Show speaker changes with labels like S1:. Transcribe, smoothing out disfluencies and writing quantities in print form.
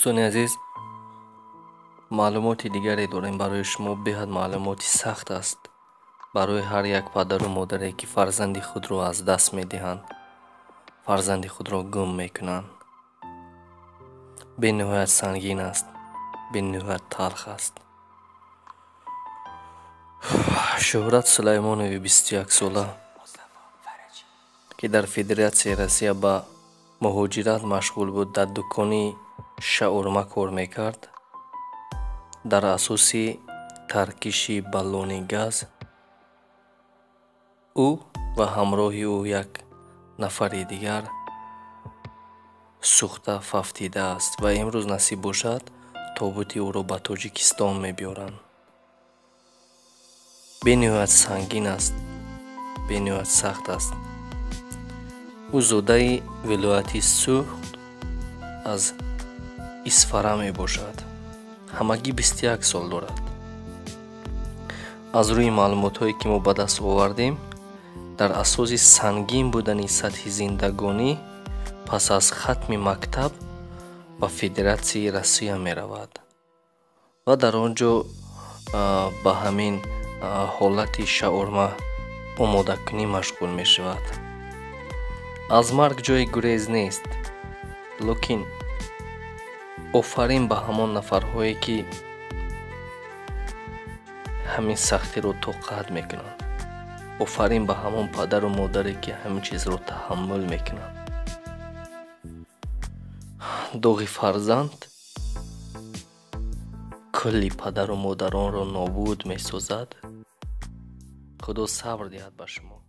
S1: Дӯстони азиз, маълумоти дигаре дорем барои шумо. Беҳад маълумоти сахт аст барои ҳар як падару модаре, ки фарзанди худро аз даст медиҳанд, фарзанди худро гум мекунанд. Бениҳоят сангин аст, бениҳоят талх аст. Шӯҳрат Сулаймонови 21-сола, ки дар Федератсияи Россия ба муҳоҷират машғул буд, дар дукони шаурма кор мекард, дар асоси таркиши баллони газ ӯ ва ҳамроҳи ӯ як нафари дигар сӯхта фавтидааст ва имрӯз, насиб бошад, тобути ӯро ба Тоҷикистон мебиёранд. Бениҳоят сангин аст, бениҳоят сахт аст. Ӯ зодаи вилояти Суғд аз Исфара мебошад. Ҳамагӣ 21 сол дорад. Аз рӯи маълумотҳое, ки мо ба даст овардем, дар асоси сангин будани сатҳи зиндагонӣ пас аз хатми мактаб ба Федератсияи Россия меравад ва дар он ҷо ба ҳамин ҳолати шаурма омодакунӣ машғул мешавад. Аз марг ҷои гурез нест, лекин офарин ба ҳамон нафарҳое, ки ҳамин сахтиро тоқат мекунанд. Офарин ба ҳамон падару модаре, ки ҳамин чизро таҳаммул мекунанд. Доғи фарзанд кулли падару модаронро нобуд месозад. Худо сабр диҳад ба шумо.